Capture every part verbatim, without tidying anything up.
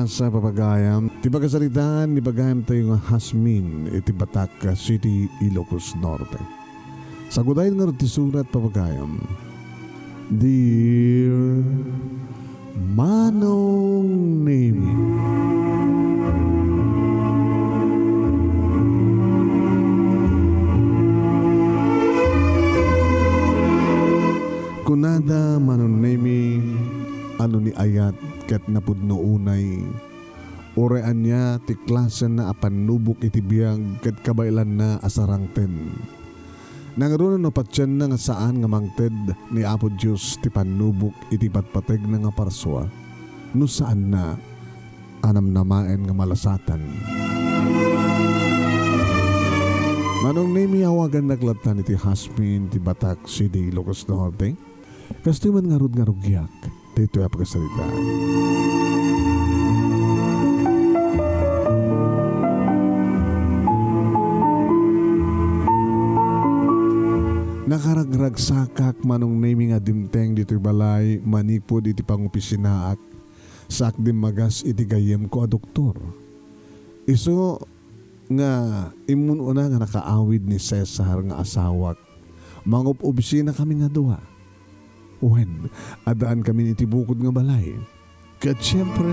Sa papagayam, ti pakasaritaan ni pagayam tayo nga Jasmine iti Batak City, Ilocos Norte. Sagudayen ngarud ti surat, papagayam. Dear Manong Nemi. Kunada, Manong Nemi, ano ni ayat ket napudno unay, uray ania ti klasenna a pannubok iti biag ket kabaelanna a sarangten. Nangruna no patienna nga saan nga mangted ni Apo Dios ti pannubok iti patpategna nga parsua, no saanna a namnamaen nga malasatan. Manong Nemi, awagannak lattan iti Jasmine ti Batak City, Ilocos Norte. Kastoy man ngarud nga rugiak daytoy a pakasaritaan. Nakaragragsakak, Manong Nemi, nga dimteng ditoy balay manipud iti pangopisinaak, saak dimmagas iti gayyemko a doktor. Isu nga immun-una nga nakaawid ni Cesar nga asawak, mangob-obisina kami nga dua. Wen, addaan kami iti bukod nga balay. Ket siempre,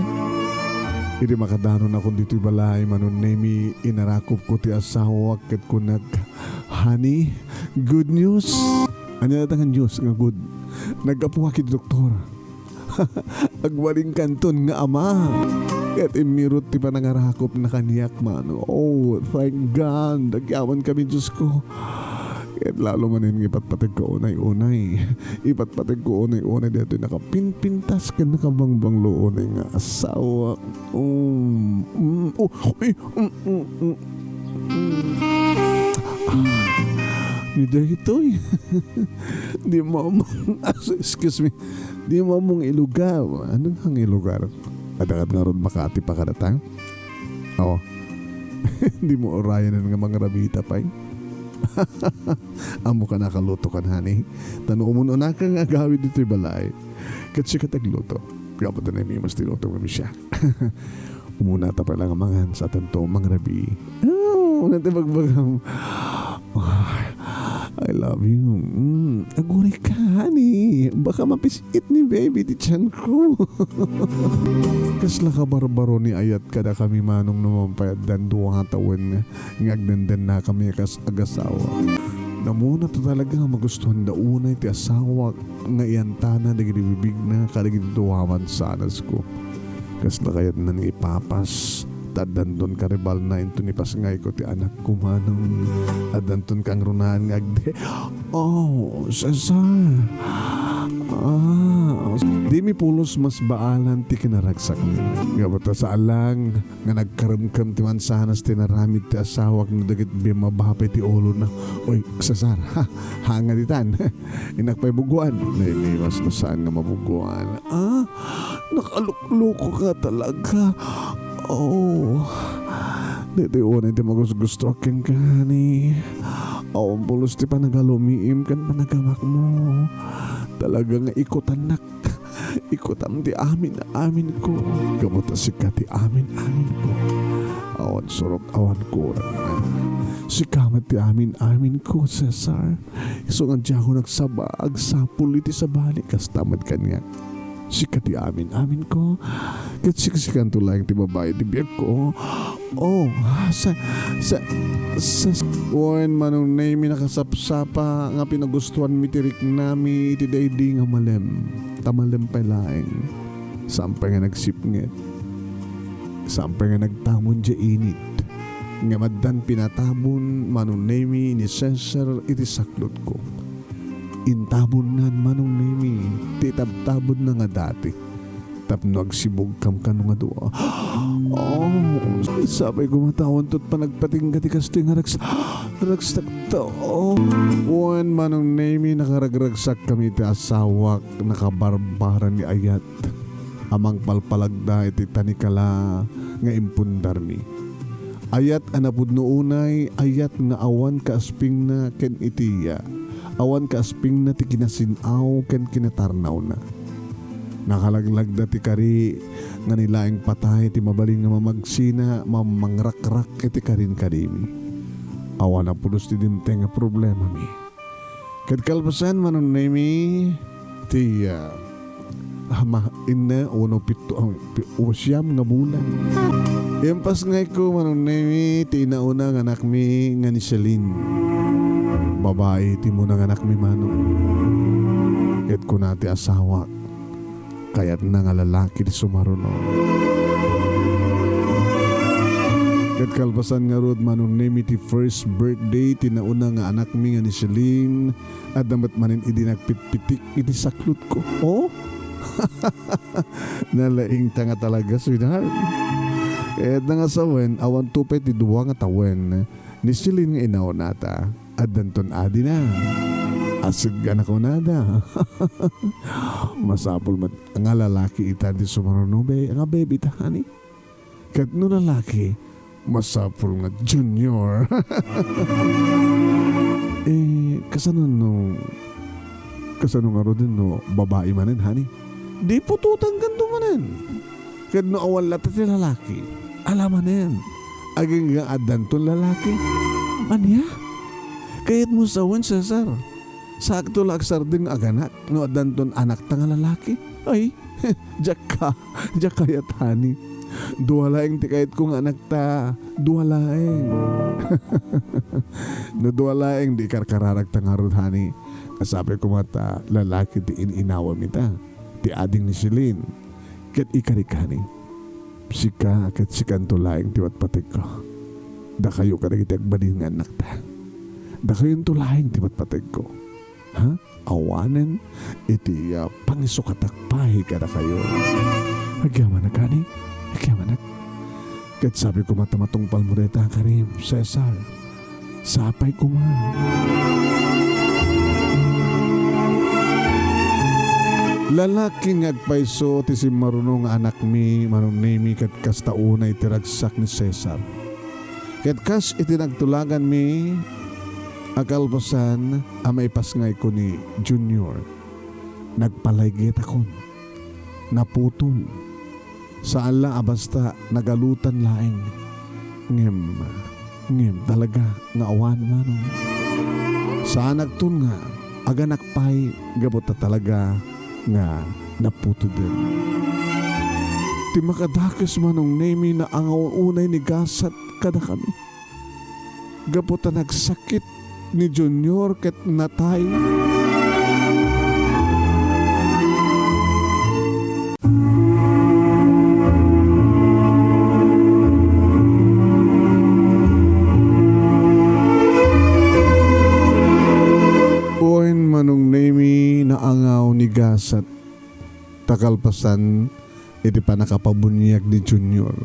idi makadanonakon ditoy balay, Manong Nemi, inarakopko ti asawak ket kunak, "Honey, good news." Ania dayta nga news nga good? Naggapuak iti doktor. Agbalinkanton nga ama. Ket immirot ti panangarakopna kaniak, Mano. Oh, thank God. Agyaman kami, Diosko. Ket lalo manen nga ipatpategko unay-unay. Ipatpategko unay-unay daytoy nakapinpintas ken nakabangbanglo unay nga asawak. Mm, mm, oh, eh, mm, mm, mm, mm. Ah, ni daytoy. Di mo among, ah, excuse me. Di mo among ilugar. Ano ang ilugar? Adakat ngarud Makati pa kadata? Oo. Di mo urayanan nga mangrabita pay. Ammoka nakaluto kan, honey. Ta no umun-unaka nga agawid ditoy balay, ket sika ti agluto. Gapu ta naimimas ti luto nga siak. Umunata pay la nga mangan, saanto mangrabii. Oh, nati bagbagam. Ah, I love you. Mm, aguray ka, honey. Baka mapis-it ni baby ti tiyan ko. Kasla kabarbaro ni ayat kadakami, Manong, no mapan pay addan duata wen nga agdendennakami a kas agasawa. Namuna ta talaga nga magustuanda unay ti asawak nga iyantana dagiti bibigna kadagiti dua a mansanas ko. Kasla kayatna nga ipapas, ta addanton karibalna inton ipasngayko ti anakko, Manong. Addanton kangrunaan nga agde-, Oh, Cesar. Ah, dimi pulos masbaalan ti kinaragsakmi. Gapu ta saan lang nga nagkaremkem ti mansanas ti inaramid ti asawak no dagiti bimmaba pay ti ulona. Oy, Cesar, ha, hanga ditan. Innak pay buguan. Naimimas no saan nga mabuguan. Ah, nakalukluko ka talaga. Oh, daytoy unay ti magusgustoak kenka, honey. Awan pulos ti panagalumiim ken panagamakmo. Talaga nga ikutannak. Ikutam ti amin-aminko. Gapu ta sika ti amin-aminko. Awan surok, awan kurang. Sika met ti amin-aminko, Cesar. Isu nga diakon agsaba, agsapul iti sabali, kasta met kaniak. Sika ti amin-aminko. Ket siksikanto laeng ti babai ti biagko. Oh, sa, sa, sa, wen, Manong Nemi, nakasapsapa nga pinagustuanmi ti riknami iti daydi nga malem. Ta malem pay laeng. Saan pay nga nagsipnget. Saan pay nga nagtabon diay init. Ngem addan pinatabon, Manong Nemi, ni Cesar iti saklotko. Intabonnan, Manong Nemi, ti itabtabonna nga dati tapno agsibugkam kano nga dua. Oh, sapay koma ta awanto panagpatingga ti kastoy nga rags-, ragsakto. Wen, Manong Nemi, nakaragragsakkami ti asawak, nakabarbara ni ayat a mangpalpalagda iti tanikala nga impundarmi. Ayat a napudno unay, ayat nga awan kaaspingna ken iti iya, awan kaaspingna ti kinasin-aw ken kinatarnawna. Nakalaglagda ti kari nga ni laeng patay ti mabalin nga mamagsina, mamangrakrak iti karin kadimi. Awan a pulos ti dimteng a problemami. Ket kalpasan, Manong Nemi, ti, ah, ama, inna, uno, pito, ah, pi-, o, siam nga bulan. Impasngayko, Manong Nemi, ti inauna nga anakmi nga ni Celine. Babai ti imuna nga anakmi, Manong. Ket kuna ti asawak, kayatna nga lalaki ti sumaruno. Ket kalpasan ngarud, Manong Nemi, ti first birthday ti nauna nga anakmi nga ni Celine, adda met manen idi nagpitpitik iti saklotko. Oh? Nalaingta nga talaga, sweetheart. Kayatna nga sawen, awan to pay ti dua nga tawen ni Celine nga inaunata. Addanton adina. Asidgan a kunada. Masapul met nga lalaki ita ti sumaruno, be, nga baby ta, honey. Ket no lalaki, masapul nga junior. Eh, kasano no, kasano ngaruden no babai manen, honey? Di putotankanto manen. Ket no awan latta ti lalaki, ala manen. Agingga addanton lalaki. Ania? Kayatmo sawen, Cesar? Sakto la agsardeng aganak no addanton anakta nga lalaki? Ay, diak ka, diak kayat, honey. Dua laeng ti kayatko nga anakta. Dua laeng. No dua laeng, di karkararagta ngarud, honey. Sapay koma ta lalaki ti in-inawam ita. Ti ading ni Celine. Ket ikarik, honey, sika ket sikanto laeng ti patpategko. Dakayo kadagiti agbalin nga annakta. Dakayonto laeng ti patpategko. Ha? Awanen iti, ah, pangisukatak pay kadakayo. Agyamanak, honey. Agyamanak. Ket sapay koma ta matungpalmo dayta, Karim, Cesar. Sapay koma. Lalaki nga agpayso ti simmaruno nga anakmi, Manong Nemi, ket kasta unay ti ragsak ni Cesar. Ket kas iti nagtulaganmi a kalpasan a maipasngayko ni Junior, nagpalaygetakon, naputol. Saan la a basta nagalutan laeng. Ngem, ngem talaga nga awan, Manong. Saanakton nga aganak pay gapu ta talaga nga naputodem. Ti makadakes, Manong Nemi, naangaw unay ni gasat kadakami. Gapu ta nagsakit ni Junior ket natay. Wen, Manong Nemi, naangaw ni gasat ta kalpasan iti pannakapabuniag ni Junior.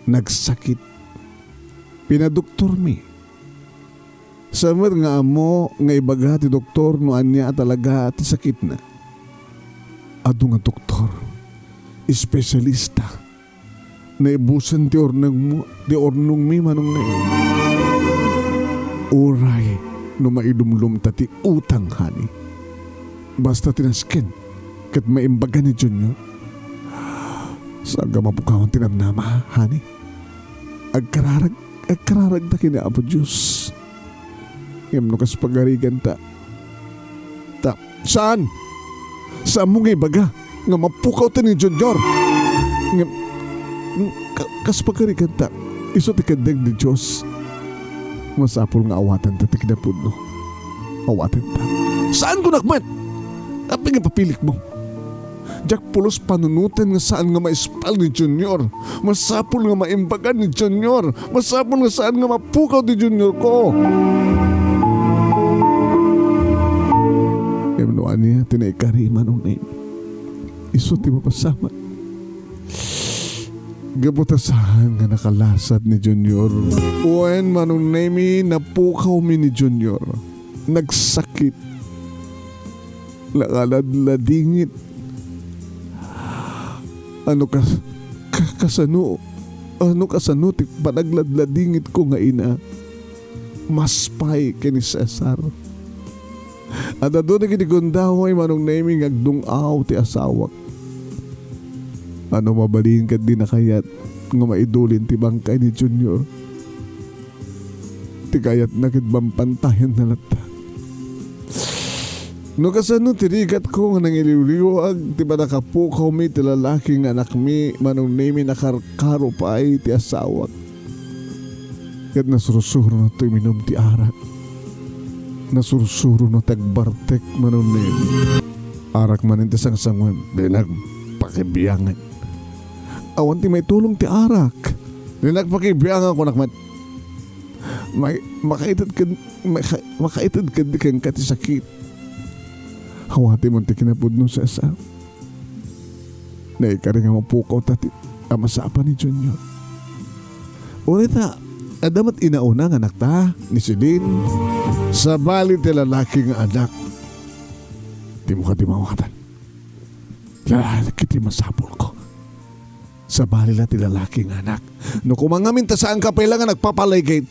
Nagsakit. Pinadoktormi. Sa met nga ammo nga ibaga ti doktor no ania a talaga ti sakitna. Adu nga doktor, espesyalista. Naibusen ti urnongmo, ti urnongmi, Manong Nemi. Uray no mailumlom ta ti utang, honey. Basta ti nasken ket maimbaga ni Junior. Saan nga mapukawan ti namnama, honey. Agkararag, agkararagta ken ni Apo Dios. Ngem no kas pagariganta, ta, saan? Saanmo nga ibaga nga mapukawta ni Junior? Ngem, ka-, kas pagariganta, isu ti keddeng ti Dios. Masapul nga awatenta ti kinapudno. Awatenta. Saanko nakmet? Apay nga papilikmo? Diak pulos panunoten nga saan nga maispal ni Junior. Masapul nga maimbagan ni Junior. Masapul nga saan nga mapukaw ti Junior ko. Ngem no ania ti naikari, Manong Nemi, isu ti mapasamak. Gapu ta saan nga nakalasat ni Junior. Wen, Manong Nemi, napukawmi ni Junior. Nagsakit. Nakaladladingit. Ano kas-, ka-, kasano, ano kasano ti panagladladingitko nga ina? Mas pay ken ni Cesar. Adda dagiti gundaway, Manong Nemi, nga agdung-aw ti asawak. A no mabalin ket dina kayat nga maidulin ti bangkay ni Junior. Ti kayatna ket bambantayanna latta. No kasano ti rigatko nga nangiliwliwag ti pannakapukawmi ti lalaki nga anakmi, Manong Nemy, nakarkaro pay ti asawak. Ket nasursurono ti uminum ti arak. Nasursurono ti agbartek, Manong Nemy. Arak manen ti sangsanguem, di nagpakibiangan. Awan ti maitulong ti arak. Di nagpakibiangan, kunak met. May, makaited ken, maka-, makaited ken, kenka ti sakit. Awatem ti kinapudno, Cesar. Naikari nga mapukawta ti a masapa ni Junior. Uray ta, adda met inauna nga anakta, ni Celine. Sabali ti lalaki nga anak. Dimo kadi maawatan. Lalaki ti masapulko. Sabali la ti lalaki nga anak. No koma ngamin ta saanka pay la nga nagpapalagip.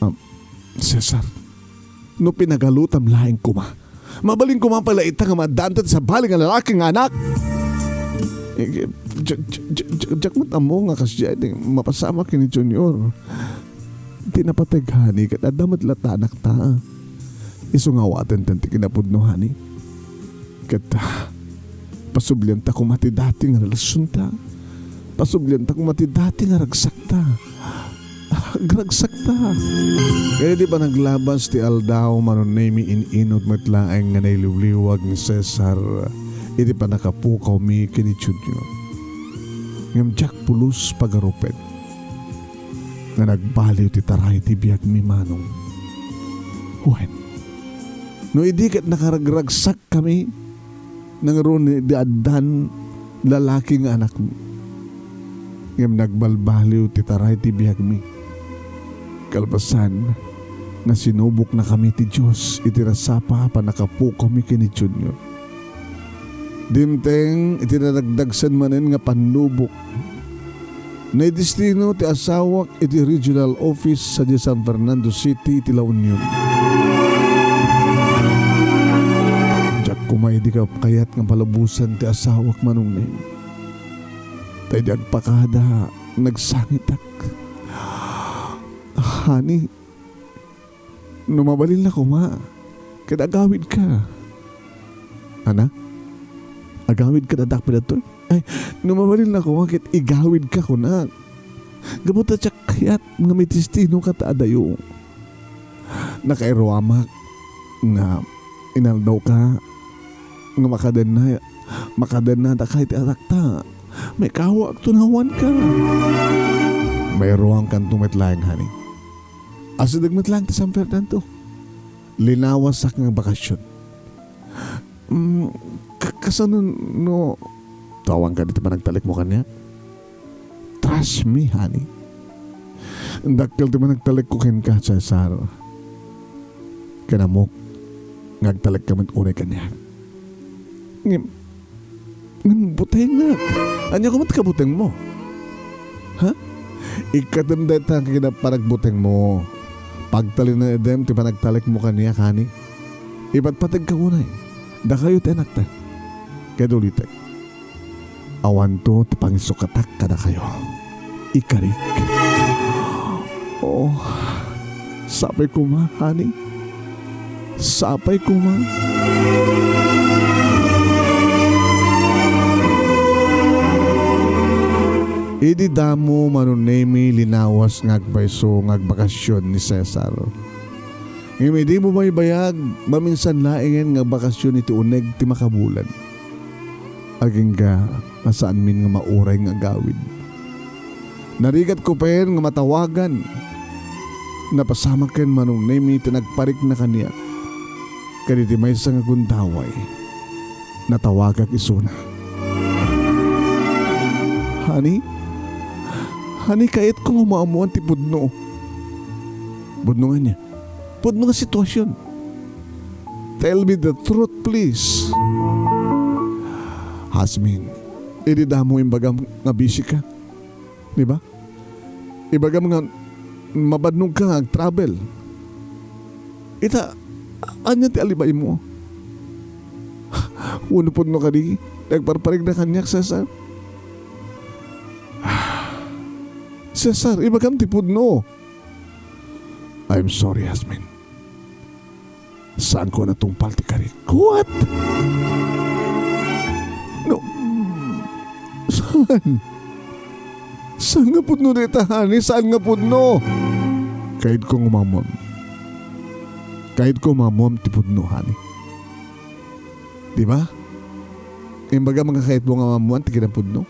Um, Cesar, no pinagalutam laeng koma, mabalin koma pay la ita nga maaddaanta ti sabali nga lalaki nga anak. Eh, di-, di-, di-, di-, diak met ammo nga kasdiay ti mapasamak ken ni Junior. Ti napateg, honey, ket adda met latta anakta. Isu nga awaten ti kinapudno, honey. Ket, ah, pasublianta koma ti dati nga relasionta. Pasublianta koma ti dati nga ragsakta. Agragsakta. Ket idi panaglabas ti aldaw, Manong Nemy, in-inut met laeng nga nailiwliwag ni Cesar iti pannakapukawmi ken ni Junior. Ngem diak pulos pagarupen nga nagbaliw ti taray ti biagmi, Manong. Wen, no idi ket nakaragragsakkami, nangruna idi addan lalaki nga anakmi. Ngem nagbalbaliw ti taray ti biagmi. Kalpasan nga sinuboknakami ti Dios iti nasapa a pannakapukawmi ken ni Junior. Dimteng iti nadagdagsen manen nga pannubok. Naidestino ti asawak iti regional office sadiay San Fernando City iti La Union. Diak koma idi kayat nga palubosan ti asawak, Manong Nemy. Ta idi agpakada, nagsangitak. Honey, no mabalin la koma, ket agawidka. Ana? Agawidka, adda pay daytoy? Ay, no mabalin la koma, ket igawidka, kunak. Gapu ta diak kayat nga madestinoka ta adayo. Nakairuamak nga inaldawka nga makadenna, makadennadaka iti anakta. Maikawakto no awanka. Mairuamkanto met laeng, honey. Asideg met laeng ti San Fernando. Linawasak nga bakasion. Mm, ka-, kasano no awanka dita panagtalekmo kaniak? Trust me, honey. Dakkel ti panagtalekko kenka, Cesar. Ken ammok nga agtalekka met unay kaniak. Ngem, ngem butengek. Ania koma ti kabutengmo? Ha? Ikkatem dayta nga kinapanagbutengmo. Pagtalinaedem ti panagtalekmo kaniak, honey. Ipatpategka unay. Dakayo ti anakta. Ket ulitek, awanto ti pangisukatak kadakayo. Ikarik. Oh, sapay koma, honey. Sapay koma. Idi damo, Manong Nemy, linawas nga agpayso nga agbakasyon ni Cesar. Ngem idi bumaybayag, maminsan laengen nga agbakasyon iti uneg ti makabulan. Agingga a saanmin nga mauray nga agawid. Narigatko pay nga matawagan. Napasamaken, Manong Nemy, ti nagparikna kaniak. Ket iti maysa nga gundaway, natawagak isuna. Honey? Honey, kayatko nga maammoan ti pudno. Pudno nga ania? Pudno nga sitwasyon. Tell me the truth, please. Jasmine, idi damo imbagam nga busy ka. Di ba? Ibagam nga mabannogka nga agtravel. Ita, ania ti alibaymo? Wenno pudno kadi Nagparparigna kaniak, Cesar. Ah, Cesar, ibagam ti pudno. I'm sorry, Jasmine. Saanko a natungpal ti karik. What? No. Saan? Saan nga pudno dayta, honey? Saan nga pudno? Kayatko nga umammuam. Kayatko nga umammuam ti pudno, honey. Di ba? Imbagam nga kayatmo nga umammuan ti kinapudno.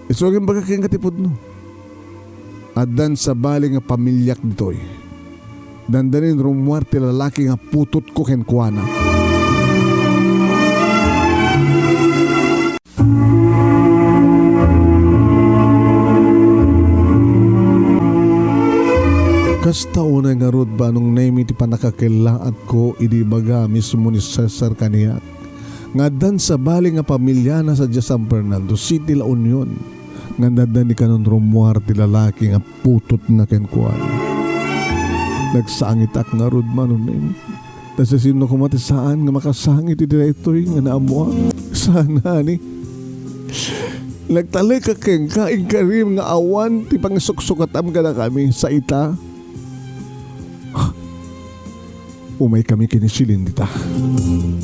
Isu nga imbaga kenka ti pudno. Addan sabali nga pamiliak ditoy. Dandanin rummuar ti lalaki nga putotko kenkuana. Kasta unay ngarud, Manong Nemy, ti pannakakellaatko idi ibaga mismo ni Cesar kaniak nga addan sabali nga pamiliana sadiay San Fernando City, La Union, nga adda ni kanon rummuar ti lalaki nga putotna kenkuana. Nagsangitak ngarud, Manong Nemy. Ta siasino koma ti saan nga makasangit iti daytoy nga naammoak? Saan, honey. Nagtalek kenka, inkarim nga awan ti pangisuksukatam kadakami, sa ita. Umaykami ken ni Celine dita.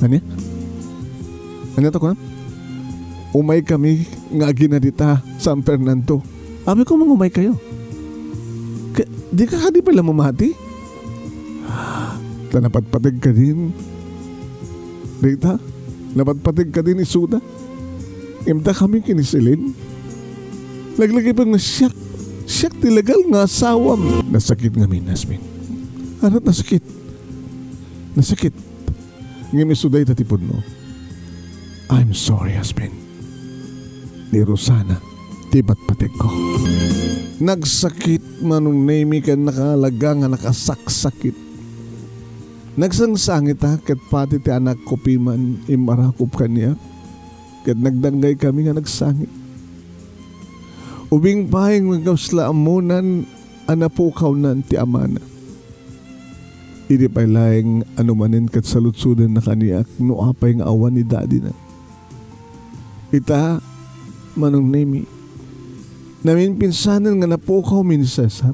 Ania? Ania ti kunam? Umaykami nga agina dita, San Fernando. Apay koma nga umaykayo. Ka-, dika kadi pay la mamati? Ta napatpateg kadin. Dita? Napatpateg kadin isuda. Imda kami ken ni Celine. Laglagipen nga siak. Siak ti legal nga asawam. Nasakit ngamin, Jasmine. Ania ti nasakit? Nasakit. Ngem isu dayta ti pudno. I'm sorry, Jasmine. Ni Rosana ti patpategko. Nagsakit, Manong Nemy, ken nakaalaga nga nakasaksakit. Nagsangsangitak ket pati ti anakko piman immarakop kaniak, ket nagdanggaykami nga nagsangit. Ubing pay nga kasla ammonan a napukawnan ti amana. Idi pay laeng a numanen ket saludsodenna kaniak no apay nga awan ni dadina. Ita, Manong Nemy, naminpinsanen nga napukawmi ni Cesar.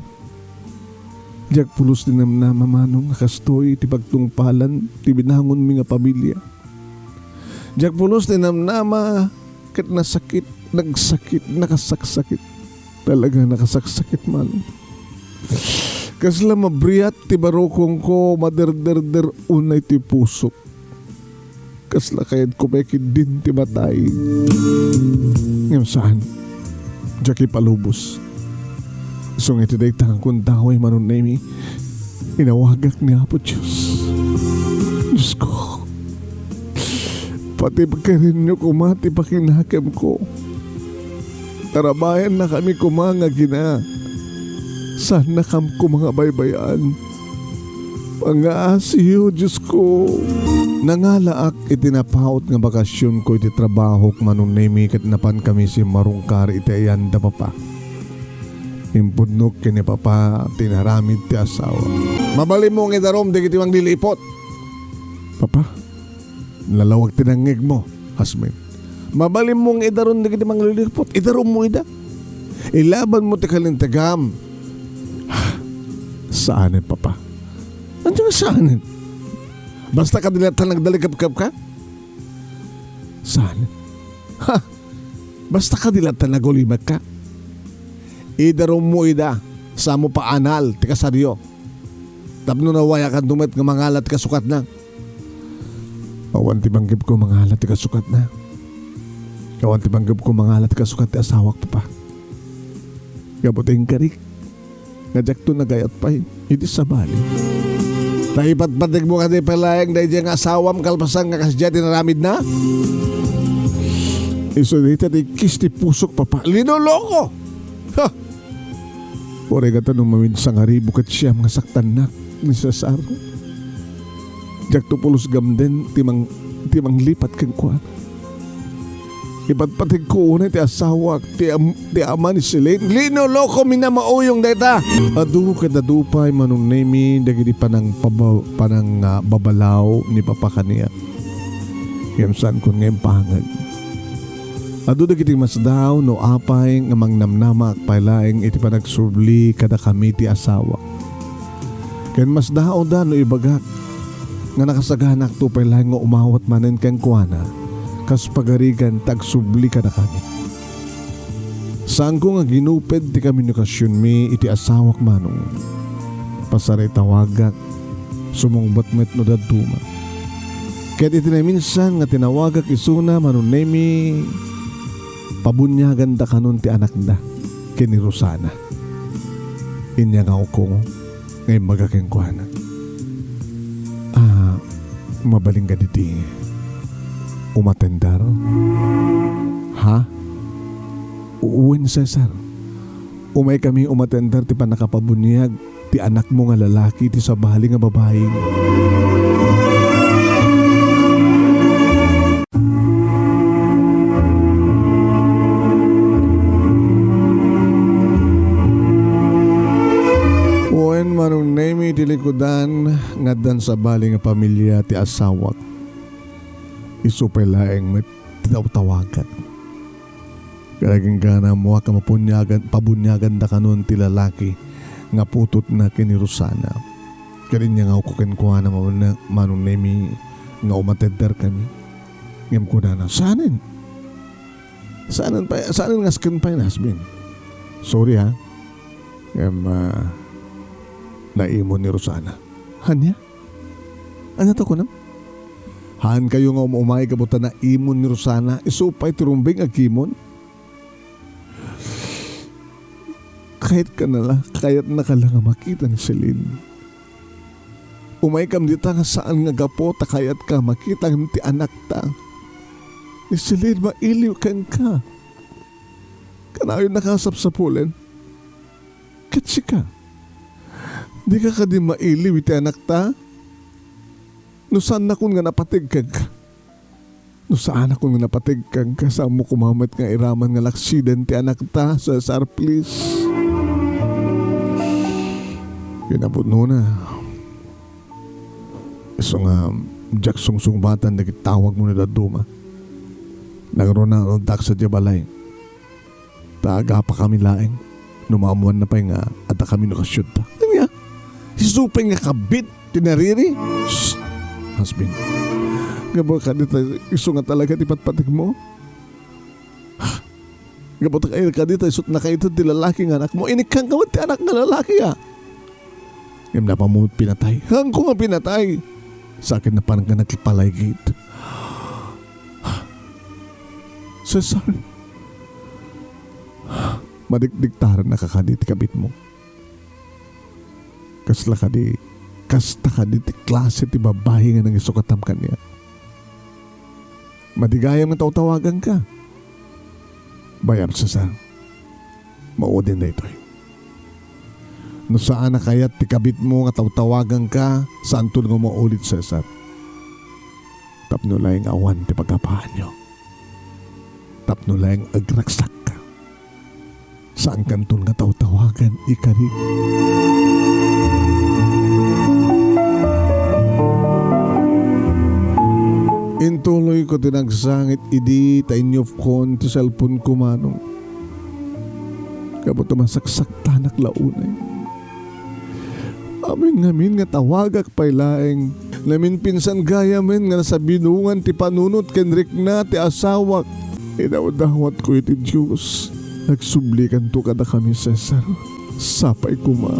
Diak pulos ti namnama, Manong, a kastoy ti pagtungpalan ti binangonmi nga pamilia. Diak pulos ti namnama ket nasakit, nagsakit, nakasaksakit. Talaga nakasaksakit, Manong. Kasla mabriat ti barukongko, maderderder unay ti pusok. Kasla kayatko pay ketdin ti matay. Ngem saan, diak ipalubos. Isu nga iti dayta nga gundaway, Manong Nemy, inawagak ni Apo Dios. Diosko, patibkernyo koma ti pakinakemko. Tarabayannakami koma nga agina. Saannakam koma nga baybay-an. Pangaasiyo, Diosko. Nangalaak iti napaut nga bakasionko iti trabahok, Manong Nemy, ket napankami simmarungkar iti ayan da Papa. Impudnok ken ni Papa ti inaramid ti asawa. Mabalinmo nga idarum dagiti mangliliput. Papa, nalawag ti nangngegmo, Jasmine. Mabalinmo nga idarum dagiti mangliliput. Idarummo ida. Ilabanmo ti kalintegam. Saanen, Papa. Ania nga saanen? Basta kadi latta nagdalikepkepka? Saanen? Ha? Basta kadi latta nagulimekka? Idarummo ida. Saanmo paanal ti kasaryo. Tapno nawayakanto met nga mangala ti kasukatna. Awan ti panggepko mangala ti kasukatna. Awan ti panggepko mangala ti kasukat ti asawak, Papa. Gapu ta inkarik nga diakto nagayat pay iti sabali. Ta ipatpategmo kadi pay laeng daydiay nga asawam kalpasan nga kasdiay ti inaramidna? Isu dayta ti ikkis ti pusok, Papa. Linoloko! Ha! Uray ngata no mamid sangaribu ket siam nga saktannak ni Cesar, diakto pulos gamden ti mang-, ti manglipat kenkuana. Ipatpategko unay ti asawak, ti am-, ti ama ni Celine. Linolokomi a mauyong dayta! Adu ket adu pay, Manong Nemy, dagiti panangpaba-, panang, ah, babalaw ni Papa kaniak. Ngem saankon nga impangeg. Adu dagiti masdaaw no apay nga mangnamnamak pay laeng iti panagsubli kadakami ti asawak. Ken masdaawda no ibagak nga nakasaganak to pay laeng nga umawat manen kenkuana kas pagarigan ti agsubli kadakami. Saanko nga ginuped ti komunikasionmi iti asawak, Manong. Pasaritawagan, sumungbat met no dadduma. Ket iti naminsan nga tinawagak isuna, Manong Nemi, pabuniaganda kanon ti anakda ken ni Rosana. Inyangawko nga imbaga kenkuana, "Ah, mabalin kadi ti umatender?" "Ha? Wen, Cesar. Umaykami umatender ti pannakapabuniag ti anakmo nga lalaki iti sabali nga babai." Wen, Manong Nemi, iti likudan nga addan sabali nga pamilia ti asawak. Isu pay laeng met ti tawtawagak. Kanaginggana, ammoak a mapuniagan, pabuniaganda kanon ti lalaki nga putotna ken ni Rosana. Ket inyangawko kenkuana, Manong, Manong Nemi, nga umatender kami. Ngem kunana, "Saanen? Saanen pay, saanen nga asken pay, Nasbin? Sorry, ha. Ngem, ah, naimon ni Rosana." "Ania? Ania to kunam?" "Haankayo nga um-, umay gapu ta naimon ni Rosana, isu pay ti rumbeng agkimon?" "Kayatka na la, kayatnaka la nga makita ni Celine. Umaykam dita nga saan nga gapu ta kayatka makitam ti anakta. Ni Celine, mailiw kenka. Kanayonnaka a sapsapulen. Ket sika, dika kadi mailiw iti anakta? No saannakon nga napateg kenka, no saannakon nga napateg kenka, saanmo koma met nga iraman nga laksiden ti anakta, Cesar, please." Kinapudnona, isu nga diak sungsungbatan dagiti tawagmo no dadduma, nagrunarudak sadiay balay. Ta agapakami laeng no maammoanna pay nga addakami no kaasianta. Ania? Isu pay nga kabit ti nariri? Shh! Hasbin. Gapu kadi ta isu nga talaga ti patpategmo? Gapu ta kay-, kadi ta isut' nakaited ti lalaki nga anakmo? Inikkanka met ti anak nga lalaki, a? Ngem napammot pinatay. Haanko nga pinatay. Sa akin napan nga nagpalaygit. Cesar, madikdiktarannaka kadi ti kabitmo? Kasla kadi, kasta kadi ti klase ti babai nga nangisukatam kaniak? Madi gayam nga tawtawaganka. Bayam, Cesar. Maudin daytoy. No saan a kayat ti kabitmo nga tawtawaganka, saanton nga maulit, Cesar. Tapno laeng awan ti pagkapaanyo. Tapno laeng agragsakka. Saankanton nga tawtawagan, ikarik. Intuloyko ti nagsangit idi ta inyupkon ti cellphone ko, Manong. Gapu ta masaksaktanak la unay. Amin ngamin nga tawagak pay laeng. Naminpinsan gayamen nga nasabinongan ti panunot ken rikna ti asawak. Idawdawatko iti Dios. Nagsublikanto kadakami, Cesar. Sapay koma.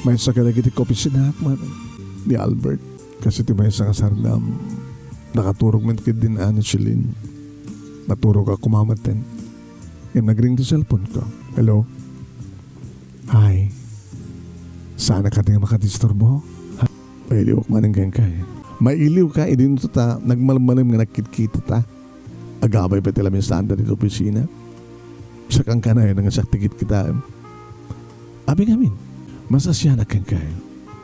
Maysa kadagiti kaopisinaak, Manong, ni Albert. Kas iti maysa nga sardam, nakaturog met ketdin ni Celine. Naturogak koma metten. Ngem nagring ti cellphone ko. Hello? Hi. Saanak kadi nga makadisturbo? Ha? Mailiwak manen kenka, eh. Mailiwka, idinto ta nagmalmalem nga nagkitkitata. Agabay pay ti lamisanda ditoy opisina. Sakanka nayon nga siak ti kitkitaem. Abi ngamin, masasianak kenka, eh.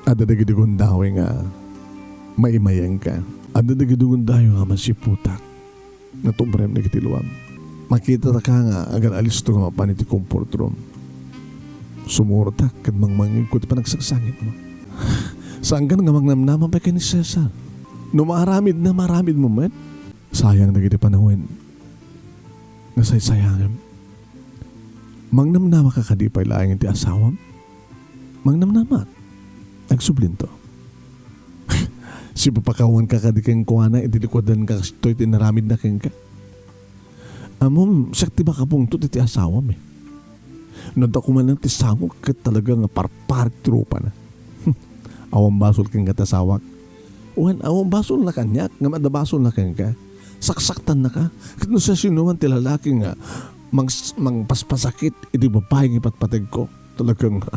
Adda dagiti gundaway nga maimayenka. Adda dagiti gundaway nga masiputak. Natubrem dagiti luam. Makitataka nga agan-alisto nga mapan iti comfort room. Sumurotak ket mangmangngegko ti panagsangsangitmo. Saankan nga mangnamnama pay ken ni Cesar. No maaramidna, maaramidmo met. Sayang dagiti panawen. Nasaysayangem. Mangnamnamaka kadi pay laeng iti asawam? Mangnamnamak. Agsublinto. Sipapakawanka kadi kenkuana iti likuaden nga kastoy ti inaramidna kenka? Ammom, siak ti makapungtot iti asawam, eh. No adda koma laeng ti sangok, ket talaga nga parparak ti rupana. Awan basol kenka ti asawak. Wen, awan basolna kaniak, ngem adda basolna kenka. Saksaktannaka. Ket no siasinoman ti lalaki nga mangs-, mangpaspasakit iti babai nga ipatpategko, talaga nga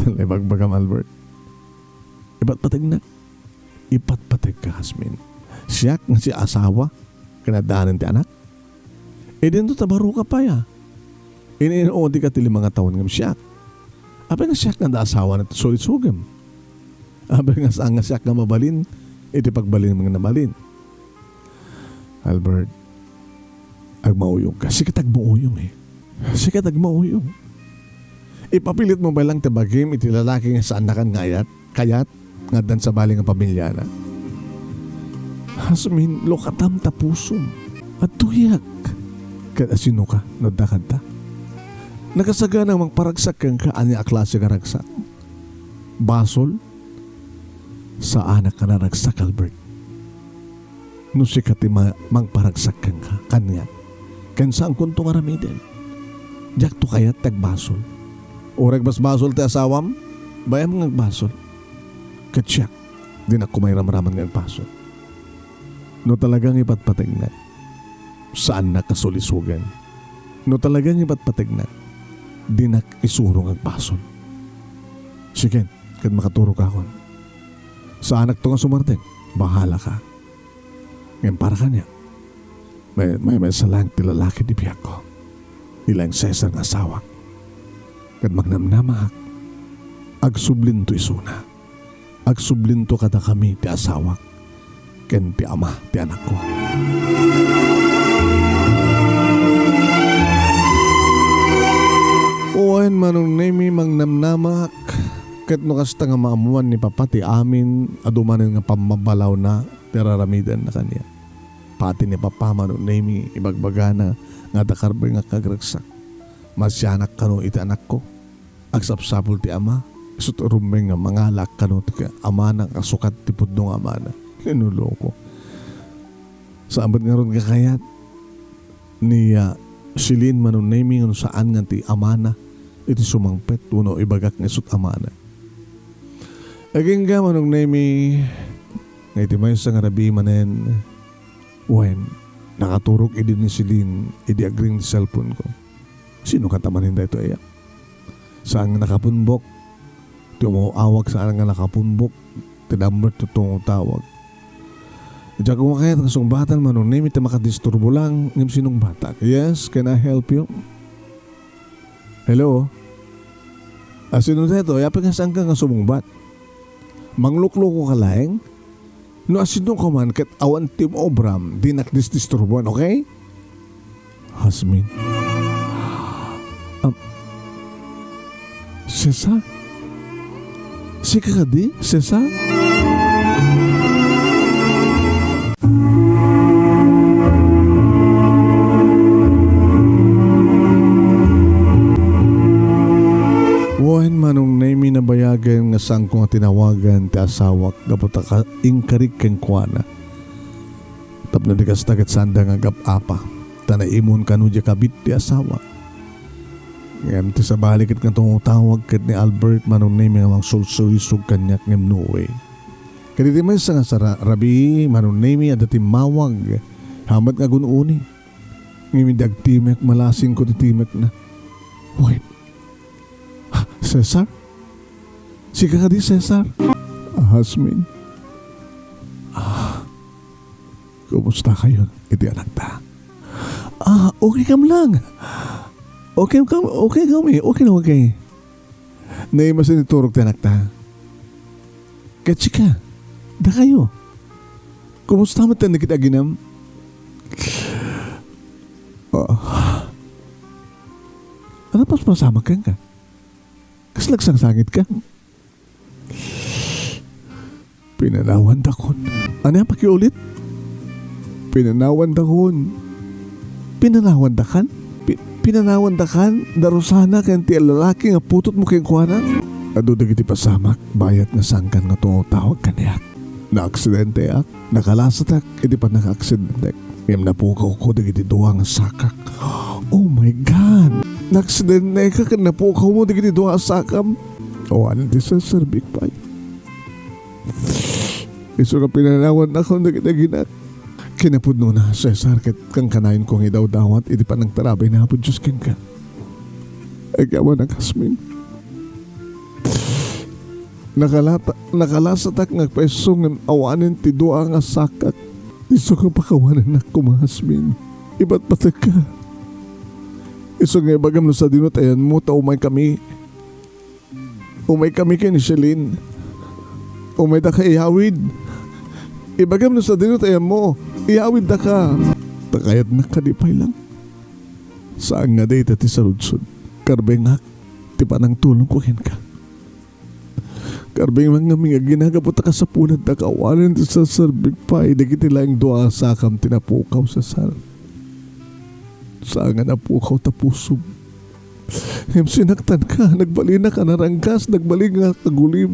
Talaga ibagbagam, Albert. Ipatpategnak. Ipatpategka, Jasmine. Siak nga siaasawa, ken addaanen ti anak. Idinto ta baro ka pay, a. Iniin-udi ka ti lima nga tawen ngem siak. Apay nga siak nga adda asawa na ti sulisogem? Apay nga saan nga siak nga mabalin iti pagbalinmo nga nabalin? Albert, agmauyongka. Sika ti agmauyong, eh. Sika ti agmauyong. Ipapilitmo pay laeng ti bagim iti lalaki nga saannakan nga ayat, kayat, nga addan sabali nga pamiliana. Jasmine, lukatam ta pusom. Adtoyak. Ket asinoka, no adda kanta? Nakasagana nga mangparagsak kenka, ania a klase nga ragsak? Basol? Saanak a naragsak, Albert. No sika ti ma-, mangparagsak kenka, kaniak, ken saankonto nga aramiden. Diakto kayat ti agbasol. Uray agbasbasol ti asawam, bayam nga agbasol. Ket siak, dinak koma iramraman nga agbasol. No talagang ipatpategnak, saannak a sulisogen. No talagang ipatpategnak, dinak isuro nga agbasol. Sige, ket makaturogakon. Saanakto nga sumardeng. Bahalaka. Ngem para kaniak, may, may, maysa laeng ti lalaki ti biagko. Ni laeng Cesar nga asawak. Ket magnamnamaak, agsublinto isuna. Agsublinto kadakami ti asawak ken ti ama ti anakko. Wen, Manong Nemi, magnamnamaak, ket no kasta nga maammoan ni Papa ti amin a dumanen nga pammabalawna ti ar-aramidenna kaniak. Pati ni Papa, Manong Nemi, ibagbagana nga adda karbeng nga kagragsak. Masianak kano iti anakko. Agsapsapul ti ama, isut' rummeng nga mangalaak kano ti ka-, amana nga sukat ti pudno nga amana. Linuloko. Saan met ngarud nga kayat ni, ah, Celine, Manong Nemi, nga no saan nga ti amana iti sumangpet wenno ibagak nga isut' amana. Agingga, Manong Nemi, nga iti maysa nga rabii manen, wen, nakaturog idi ni Celine idi agring ti cellphone ko. Sino kata manen daytoy, aya? Saan nga nakapunbok? Ti umaw-awag saan nga nakapunbok. Ti number ti tungtawag. Diak koma kayat nga sungbatan, Manong Nemi, ta makadisturbo lang ngem sinungbatak. Yes, can I help you? Hello? Asino daytoy? Apay nga saanka nga sumungbat? Manglukloko ka laeng? No asino ka man ket awan ti maobram, dinak disdisturbuan, okay? Jasmine. Am, Cesar? Sika kadi, Cesar? Wen, Manong Nemi, nabayagen nga saanko nga tinawagan ti asawak gapu ta ka-, inkarik kenkuana. Tapno di kasta ket saanda nga agap-apa, ta naimon kano diay kabit ti asawa. Ngem ti sabali ket nga tungtawag ket ni Albert, Manong Nemi, nga mangsulsulisog kaniak ngem no way. Ket iti maysa nga sara-, rabii, Manong Nemi, adda timmawag. Hamet nga gun-oni. Ngem idi agtimek, malasingko ti timekna. Wen. Ah, Cesar? Sika kadi, Cesar? Ah, Jasmine. Ah, kumusta kayo iti anakta? Ah, okay kam lang. Okay kam, okay kami. Okay na okay. Naimasin ti turog ti anakta. Ket sika, dakayo. Kumusta met ti aginam? Ah. Ano paspasamak kenka? Kas nagsangsangitka? Pinanawantakon. Ania, pakiulit? Pinanawantakon. Pinanawandakan? Pi-, pinanawandakan, Darusana, ken ti lalaki nga putotmo kenkuana? Adu dagiti pasamak, bayat nga saankan nga tumawtawag kaniak. Naaksidenteak, nakalasatak iti pannakaaksidente. Ngem napukawko dagiti dua nga sakak. Oh my God! Naaksidenteak ken napukawmo dagiti dua nga sakam. Awanen ti serserbik pay. Isu nga pinanawannakon dagiti aginak. Kinapudnona, Cesar, ket kankanayonko nga idawdawat iti panangtarabay ni Apo Dios kenka. Agyamanak, Jasmine. Nakalata-, nakalasatak nga agpayso ngem awanen ti dua nga sakak. Isu nga pakawanennak koma, Jasmine. Ipatpategka. Isu nga ibagam no sadino ti ayanmo ta umaykami. Umaykami ken ni Celine. Umaydaka iyawid. Ibagam no sadino ti ayanmo. Iyawiddaka. Ta kayatnak kadi pay lang. Saan nga dayta ti saludsod. Karbengak ti panangtulongko kenka. Karbengak ngamin nga aginak gapu ta kasapulanta awanen ti serserbik pay dagiti laeng dua a sakam ti napukaw, Cesar. Saan nga napukaw ta pusom. Ngem sinaktanka, nagbalinak a naranggas, nagbalinak a agulib.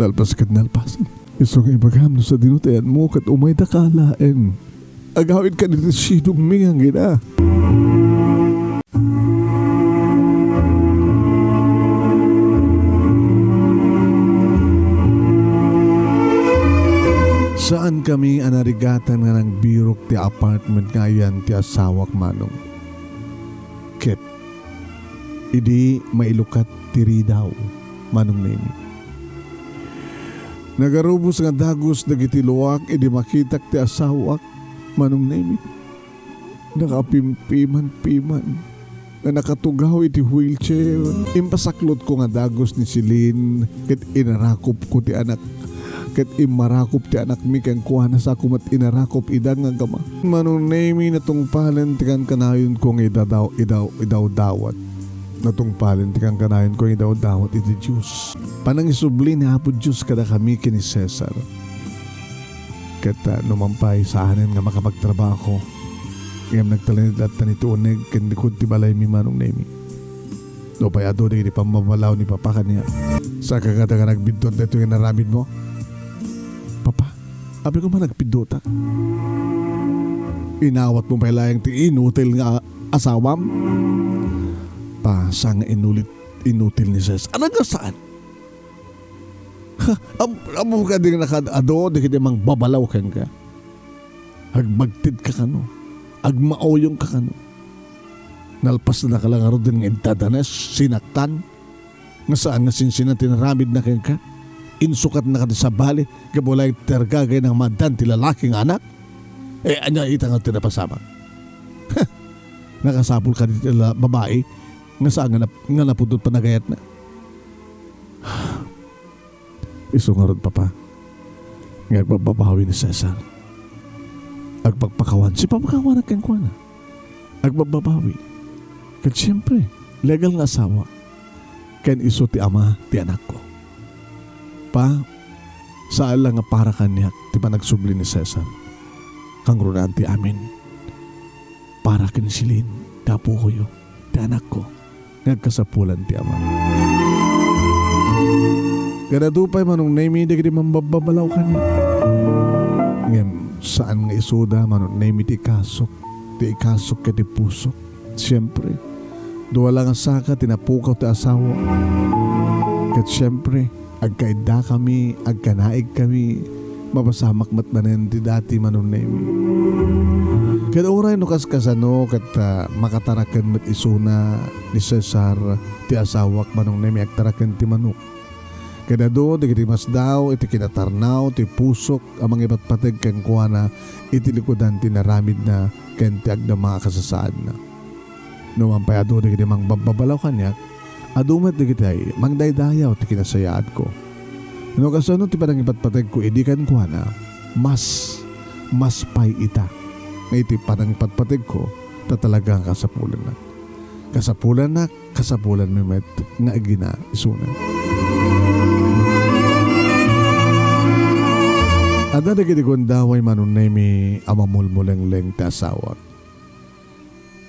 Nalpas ket nalpasen. Isu nga ibagam no sadino ti ayanmo ket umaydaka laeng. Agawidka ditoy sidongmi nga agina. Saankami a narigatan nga nagbirok ti apartment nga ayan ti asawak, Manong. Ket idi mailukat ti ridaw, Manong Nemi. Nagarubos nga dagus dagiti luak idi makitak ti asawak, Manong Nemi. Nakapimpiman-piman nga nakatugaw iti wheelchair. Impasaklotko nga dagus ni Celine ket inarakopko ti anak. Ket immarakop ti anakmi kenkuana, sako met inarakop ida nga agama. Manong Nemi, natungpalen ti kankanayonko nga idadaw-, idaw-, idawdawat. Natungpalen ti kankanayonko nga idawdawat iti Dios. Panangisubli ni Apo Dios kadakami ken ni Cesar. Ket, ah, numan pay saanen nga makapagtrabaho, ngem nagtalinaed latta ti uneg ken likod ti balaymi, Manong Nemi. Nupay adu dagiti pammabalaw ni Papa kaniak. Saka ngata nga nagbiddut daytoy nga inaramidmo? Papa, apay koma nagbiddutak? Inawatmo pay laeng ti inutil nga asawam? Pa, saan nga inulit, inutil ni Ses? Ano nga saan? Ha, am-, ammo kadi nga nakaad-adu dagiti mangbabalaw kenka? Agbagtidka kano? Agmauyongka kano? Nalpasnaka la ngaruden nga indadanes, sinaktan, nga saan nga sinsinan ti inaramidna kenka? Insukatnaka ti sabali, gapu laeng ti argagayna nga maaddaan ti lalaki nga anak? Eh, ania ita nga ti napasamak? Nakasapul kadi ti la-, babai nga saan nga nap-, nga napudno ti panagayatna? Isu ngarud, Papa, nga agbabbabawi ni Cesar. Agpakpakawan. Sipapakawanak kenkuana. Agbabbabawi. Ket siempre, legal nga asawa. Ken isu ti ama ti anakko. Pa, saan la nga para kaniak ti panagsubli ni Cesar. Kangrunaan ti amin. Para ken Celine, ti apokoyo, ti anakko, nga agkasapulan ti ama. Ket adu pay, Manong Nemi, dagiti mangbababalaw kaniak. Ngem saan nga isuda, Manong Nemi, ti ikasok, ti ikasok ket ti pusok. Siempre, dua la nga saka ti napukaw ti asawa. Ket siempre, agkaiddakami, agkanaigkami, mapasamak met manen ti dati, Manong Nemi. Ket uray no kaskasano, ket, ah, makataraken met isuna ni Cesar ti asawak, Manong Nemi, agtaraken ti manok. Ket adu dagiti masdaw iti kinatarnaw ti pusok a mangipatpateg kenkuana iti likudan ti inaramidna ken ti agdama a kasasaadna. Numan pay adu dagiti mangbababalaw kaniak, adu met dagiti mangdaydayaw ti kinasayaatko. No kasano ti panangipatpategko idi kenkuana, mas, mas pay ita nga iti panangipatpategko ta talaga nga kasapulannak. Kasapulannak, kasapulanmi met nga agina isuna. Adda dagiti gundaway, Manong Nemi, a mamulmulengleng ti asawak.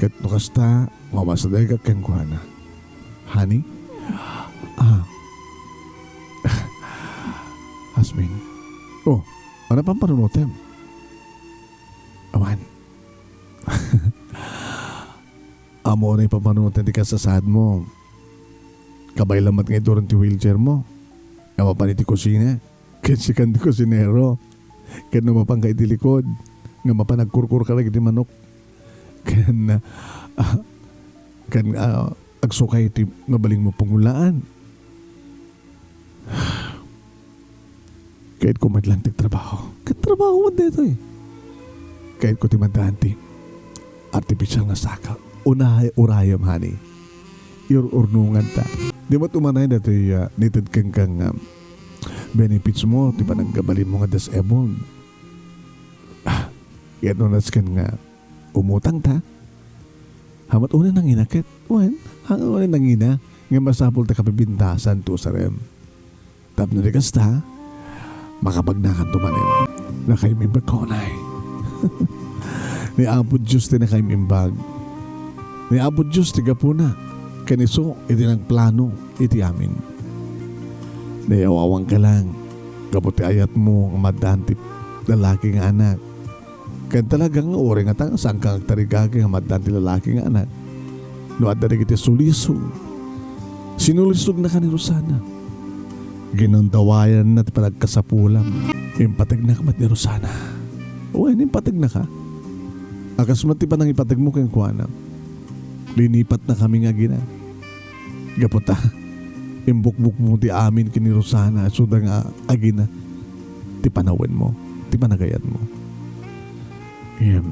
Ket no kasta, mamasdagak kenkuana. Honey? Ah. Jasmine. Oh, ano pampanunotem? Awan. Ammo unay pampanunoten ti kasasaadmo. Kabay lamet nga ituron ti wheelchairmo. Nga mapan iti kusina. Ken sikan ti kusinero. Ken no mapanka iti likod, nga mapan agkurkurka dagiti manok. Ken, ah, ken, ah, agsukay ti mabalin mo pangulaan. Kayatko met lang ti trabaho. Ket trabaho met daytoy. Kayatko ti maddaan ti artificial nga saka. Unay, urayem, honey. Iur-urnonganta. Di met umanay datoy, ah, nited kenka nga benefits mo, ti panagkabalinmo nga disabled. Ah, ket no nasken nga umutangta, hamat unay nangina ket, wen, hamat unay nangina, nga masapul ta kapipintasan ti usarem. Tapno di kasta, makapagnakanto manen. Nakaim-imbag ka unay. Ni Apo Dios ti nakaim-imbag. Ni Apo Dios ti gapuna. Ken isu iti nagplano iti amin. Nayawawanka lang. Gapu ti ayatmo nga maddaan ti lalaki nga anak. Ken talaga nga uray ngata nga saanka nga agtarigagi nga maddaan ti lalaki nga anak. No adda dagiti sulisog, sinulisognaka ni Rosana. Ginundawayanna ti panagkasapulam. Impategnak met ni Rosana. Wen, impategnaka. A kas met ti panangipategmo kenkuana. Linipatnakami nga agina. Gapu ta, imbukbukmo ti amin ken ni Rosana, isuda nga agina ti panawenmo, ti panagayatmo. Ngem,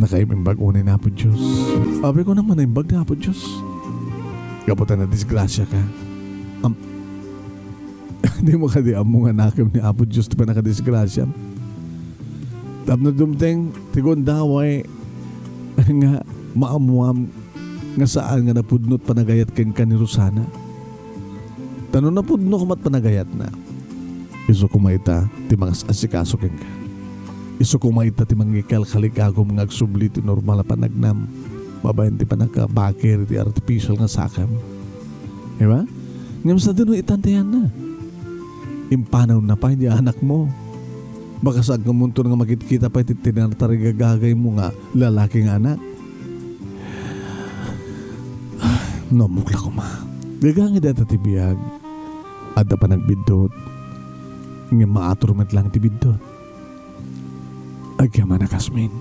nakaim-imbag unay ni Apo Dios. Apay ko naman naimbag ni Apo Dios. Gapu ta nadisgrasiaka. Am-, Dimo kadi ammo nga nakem ni Apo Dios ti pannakadisgrasiam? Tapno dumteng ti gundaway nga maammuam nga saan nga napudno ti panagayat kenka ni Rosana. Ta no napudno koma ti panagayatna, isu koma ita ti mangas-asikaso kenka. Isu koma ita ti mangikalkalikagum nga agsubli ti normal a panagnam babaen ti pannakabakir iti artificial nga sakam. Di ba? Ngem sadino itan ti ayanna? Impanawna pay ti anakmo. Baka saan ka munto nga makitkita pay ti tinartarigagagaymo nga lalaki nga anak. No, ammok la koma. Gaga nga dayta ti biag. Adda panagbiddut. Ngem maatur met lang ti biddut. Agyamanak, Jasmine.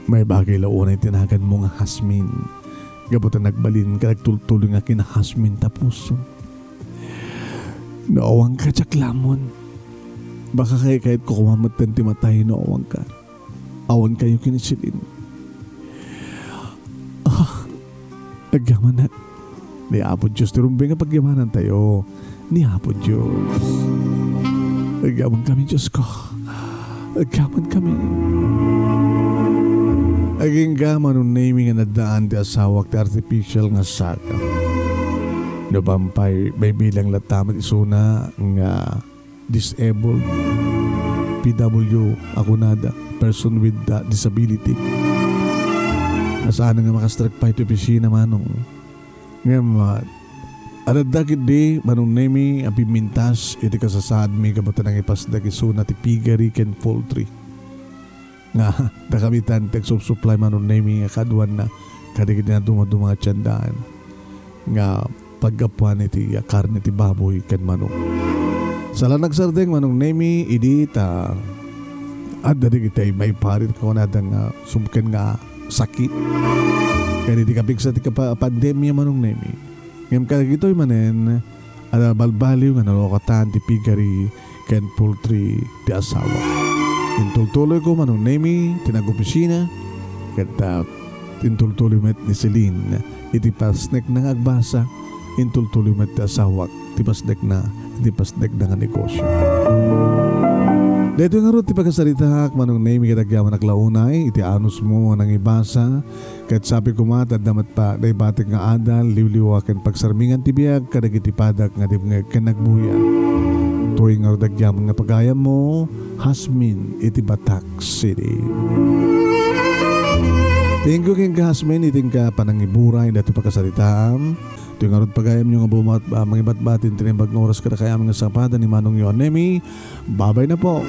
Maibagay la unay ti naganmo nga Jasmine. Gapu ta nagbalin ket agtultuloy nga kina Jasmine ta puso. No awanka, diak lamon. Baka kayat ko koma metten ti matay no awanka. Awan kayo ken ni Celine. Ah, agyamanak. Ni Apo Dios ti rumbeng a pagyamanantayo. Ni Apo Dios. Agyaman kami, Dios ko. Agyaman kami. Agingga, Manong Nemy, nga naddaan ti asawak ti artificial nga saka. No, bangpay, maibilang latta met isuna nga disabled, P W a kunada, person with, uh, disability. Saan nga makastrek pay ti opisina, Manong. Ngem, uh, adda ketdi, Manong Nemy, a pimmintas iti kasasaadmi gapu ta nangipasdek isuna ti piggery ken poultry. Nga, dakami tan ti agsupsuplay, Manong Nemy, nga kaaduanna kadagiti nadumaduma nga tiendaan nga paggapuan iti karne ti baboy ken manok. Saan a nagsardeng, Manong Nemy, idi ta adda dagiti maiparit kunada nga sumken nga sakit. Ken idi kapigsa ti kapa-, pandemia, Manong Nemy. Ngem kadagitoy manen, a balbaliw nga nalukatan ti piggery ken poultry ti asawa. Intultuloyko, Manong Nemy, ti nagopisina, ket, ah, intultuloy met ni Celine iti pasnekna nga agbasa, intultuloy met ti asawak ti pasnekna, iti pasnekna nga negosyo. Daytoy ngarud ti pakasaritaak, Manong Nemy, ket agyamanak la unay iti anusmo a nangibasa, ket sapay koma ta adda met pa naibatik nga adal, liwliwa ken pagsarmingan ti biag kadagiti padak nga dimngeg ken nagbuya. Toy ngarud agyaman nga pagayammo, Jasmine iti Batac City. Thank you ken Jasmine, iti inka panangiburay daytoy pakasaritaam. Iti ngarud pagayamyo nga bumat-, ah, mangibatbati iti naimbag nga oras kadakayamin nga sangpada ni Manong Yo Nemi. Babay na po.